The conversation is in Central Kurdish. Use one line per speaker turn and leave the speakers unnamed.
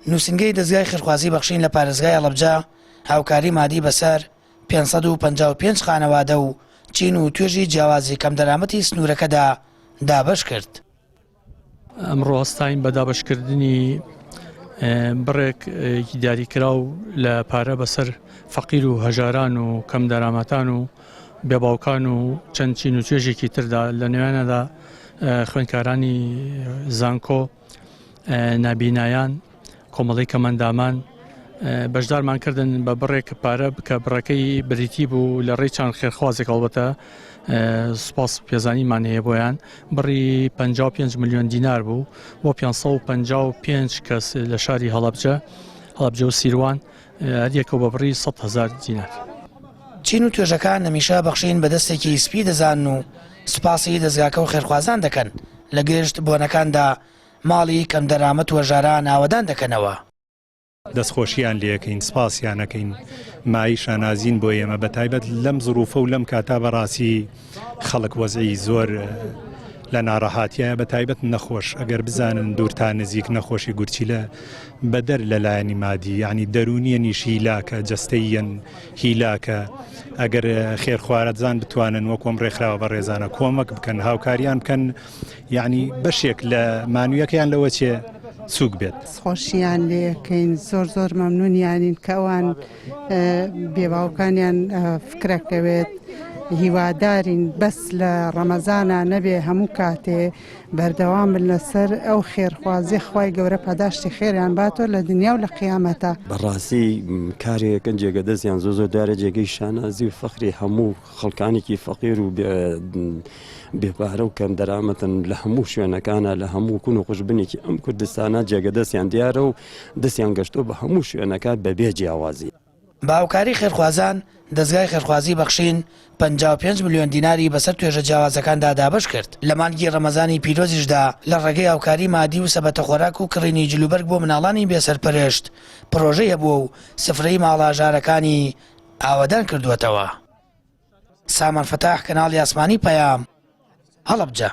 نووسینگەی دەزگای خێرخوازی بەخشین لە پارێزگای هەڵەبجە هاوکاری مادی بەسەر 555 خانەوادە و چین و توێژی جیاوازی کەمدەرامەتی سنوورەکەدا دابەش کرد.
ئەمڕۆ هەستاین بە دابەشکردنی بڕێک دیاریکراو لە پارە بەسەر فەقیر و هەژاران و کەمدەرامەتان و بێباوکان و چەند چین و توێژێکی تردا لە نێوانەدا خوێندکارانی زانکۆ نابینایان، کۆمەڵەی کەمئەندامان بەشدارمان کردن بە بڕێک پارە کە بڕەکەی بریتی بوو لە ڕێی چەند خێرخوازێک هەڵبەتە سوپاس پێزانیمان هەیە بۆیان بڕی 55 ملیۆن دینار بوو بۆ 555 کەس لە شاری هەڵەبجە هەڵەبجە و سیروان هەریەکەو بە بڕی 100 هزار دینار.
چین و توێژەکان هەمیشە بەخشین بە دەستێکی سپی دەزانن و سوپاسی دەزگاکە و خێرخوازان دەکەن لە گشت بۆنەکاندا ماڵی کەمدەرامەت و هەژاران ئاوەدان دەکەنەوە.
دەستخۆشیان لێکەین سپاسیان ئەکەین مایەی شانازین بۆ ئێمە بەتایبەت لەم زروفە و لەم کاتا بەڕاستی خەڵک وەزعی زۆر لە ناڕەحاتیایە بە تایبەت نەخۆش ئەگەر بزانن دوور تا نزیک نەخۆشی گورچیلە بەدەر لە لایەنی مادی یعنی دەروونیەنیش هیلاکە جەستەیەن هیلاکە ئەگەر خێرخوارەتزان بتوانن وەکو ئەم ڕێکخراوە بەڕێزانە کۆمەک بکەن هاوکاریان بکەن یعنی بەشێک لە مانوویەکەیان لەوە چێ سووک بێت.
خۆشیان لێکەین زۆر زۆر مەمنونیانین کە ئەوان بێباوکانیان فکرەکەوێت هیوادارین بەس لە ڕەمەزانا نەبێ هەموو کاتێ بەردەوام بن لەسەر ئەو خێرخوازی خوای گەورە پاداشتی خێریان باتۆ لە دنیا و لە قیامەتا.
بەڕاستی کارێکەن جێگە دەستیان زۆر زۆر دیارە جێگەی شانازی و فەخری هەموو خەڵکانێکی فەقیر و بێ پارە و کەم دەرامەتن لە هەموو شوێنەکانە لە هەموو کون و قوژبنێکی ئەم کوردستانە جێگە دەستیان دیارە و دەستیان گەشتووە بە هەموو شوێنەکان بەبێ جیاوازی.
بە هاوکاری خێرخوازان، دەزگای خێرخوازی بەخشین 55 ملیۆن دیناری بەسەر توێژە جیاوازەکاندا دابەش کرد، لە مانگی ڕەمەزانی پیرۆزیشدا لە ڕێگەی هاوکاری مادی و سەبەتە خۆراک و کڕینی جلوبەرگ بۆ مناڵانی بێسەرپەرشت پڕۆژەی هەبووە و سفرەی ماڵە هەژارەکانی ئاوەدان کردووەتەوە. سامان فەتاح، کەناڵی ئاسمانی پەیام، هەڵەبجە.